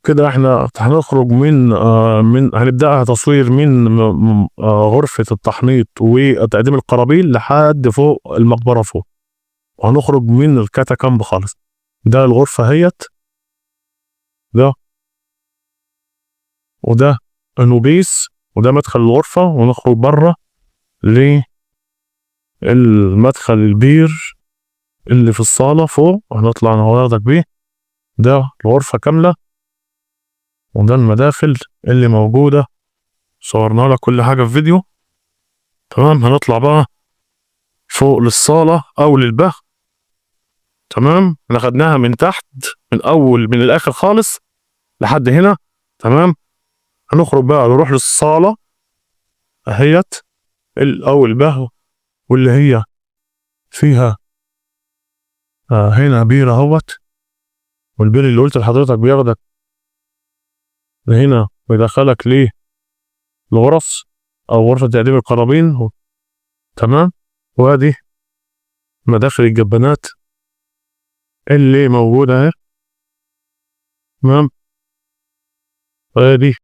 كده احنا هنخرج من هنبدأها تصوير من غرفة التحنيط وتقديم القرابين لحد فوق المقبرة فوق، وهنخرج من الكاتاكامب خالص. ده الغرفة هيت، ده وده انوبيس، وده مدخل الغرفة، ونخرج بره للمدخل البير اللي في الصالة فوق، وهنطلع ناخدك بيه. ده الغرفة كاملة، وده المداخل اللي موجودة، صورنا لك كل حاجة في فيديو. تمام. هنطلع بقى فوق للصالة أو للبهو. تمام. احنا خدناها من تحت، من أول من الآخر خالص لحد هنا. تمام. هنخرج بقى نروح للصالة اهيت أو البهو، واللي هي فيها هنا بير اهوت، والبير اللي قلت لحضرتك بياخدك لهنا ويدخلك ليه الغرف او غرفة تقديم القرابين. تمام. وادي مداخل الجبانات اللي موجودة اهي. تمام. وادي